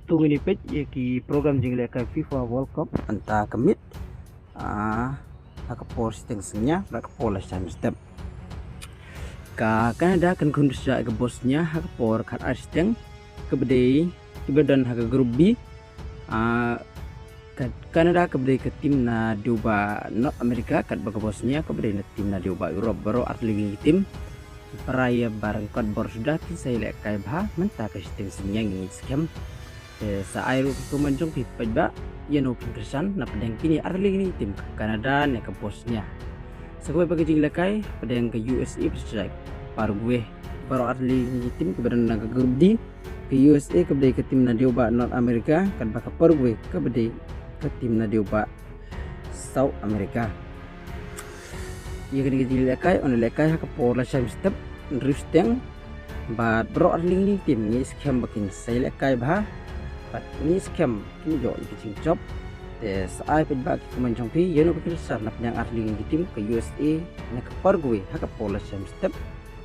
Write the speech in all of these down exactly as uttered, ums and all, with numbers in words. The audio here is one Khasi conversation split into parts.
To ngin ïa peit ïa ki program jinglehkai FIFA World Cup. Mynta ka miet, ah, ha ka por shiteng synñia bad ka por lashai mynstep. Ka Canada kan khun bsa ka Bosnia ha ka por khatar shiteng, kaba dei, kaba don ha ka Group B. Ah, ka Canada kaba dei ka tim na dewbah North America, katba ka Bosnia kaba dei na tim na dewbah Europe. Baroh artylli ki tim, para ïa ba ryngkat bor suda kin sa ïalehkai bha mynta ka shiteng synñia, ngin ïa skhem. Te sa ai ruh ka comment jong phi paidbah, ïano phin kyrshan napdeng kine artylli ki tim, ka Canada ne ka Bosnia. Sa kawei pat ka jinglehkai, pdeng ka U S A bad ka Paraguay. Baroh artylli ki tim kiba don na ka Group D. Ka U S A kaba dei ka tim na dewbah North America, katba ka Paraguay kaba dei ka tim na dewbah South America. Ïa kane ka jinglehkai, yn lehkai ha ka por lashai mynstep, hynriew shiteng. Bad baroh artylli ki tim ngi skhem ba kin sa ïalehkai bha. Bad ngi skhem kin ïoh ïa ki jingjop. Te sa ai paidbah ki comment jong phi, ïano phi kyrshan napdeng artylli ki tim, ka U S A ne ka Paraguay ha ka por lashai mynstep,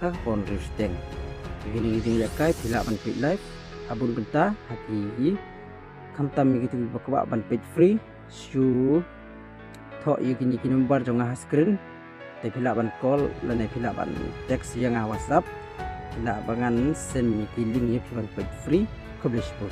ha ka por hynriew shiteng. Ïa kine ki jinglehkai phi lah ban peit live ha bun bynta ha ki, khamtam ïa kito kiba kwah ban peit free, shu thoh ïa kine ki number jong nga ha screen. Te phi lah ban call lane phi lah ban text ïa nga ha WhatsApp. Phi lah ban ngan send ïa ki link ïa phi ban peit free. Khublei shibun.